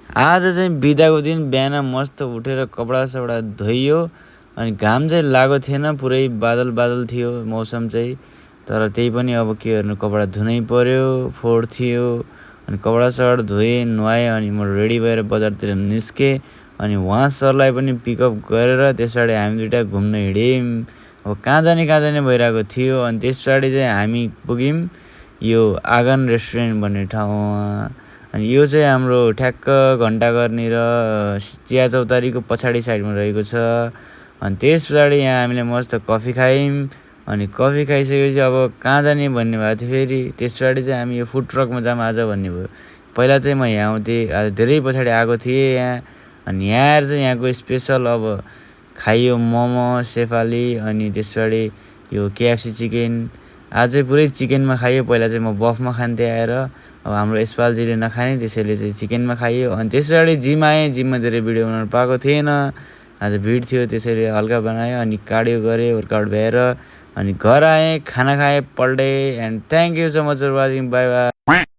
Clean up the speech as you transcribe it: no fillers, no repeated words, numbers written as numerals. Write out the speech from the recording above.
आज चाहिँ बिदाको दिन बिहान मस्त उठेर कपडा-सपडा धोइयो अनि घाम चाहिँ लागेको थिएन, पुरै बादल थियो मौसम चाहिँ। तर त्यही पनि अब के गर्नु, कपडा धुनै पर्यो, फोहोर थियो। अनि कपडा-सपडा धोएँ, नुहाएँ अनि म रेडी भएर बजारतिर निस्केँ। अनि उहाँ सरलाई पनि पिकअप गरेर त्यस पछाडि हामी दुइटा घुम्न हिँड्यौँ। अब कहाँ जाने भइरहेको थियो। अनि त्यस पछाडि चाहिँ हामी पुग्यौँ यो आँगन रेस्टुरेन्ट भन्ने ठाउँमा। अनि यो चाहिँ हाम्रो ठ्याक्क घन्टाघरनिर चिया चौतारीको पछाडि साइडमा रहेको छ। अनि त्यस पछाडि यहाँ हामीले मस्त कफी खायौँ। अनि कफी खाइसकेपछि अब कहाँ जाने भन्ने भएको थियो फेरि। त्यस पछाडि चाहिँ हामी यो फुड ट्रकमा जाऊँ आज भन्ने भयो। पहिला चाहिँ म यहाँ आउँथेँ, आज धेरै पछाडि आएको थिएँ यहाँ। अनि यहाँ आएर चाहिँ यहाँको स्पेसल अब खाइयो मोमो, सेफाली अनि त्यस पछाडि यो केएफसी चिकन। आज चाहिँ पुरै चिकनमा खाइयो। पहिला चाहिँ म बफमा खान्थेँ आएर। अब हाम्रो यसपालजीले नखाने त्यसैले चाहिँ चिकनमा खाइयो। अनि त्यस पछाडि जिम आएँ, जिममा धेरै भिडियो बनाउनु पाएको थिएन। आज भिड थियो त्यसैले हल्का बनाएँ अनि कार्डियो गरेँ वर्कआउट भएर। अनि घर आएँ, खाना खाएँ, पल्टेँ and thank you so much for watching, bye by.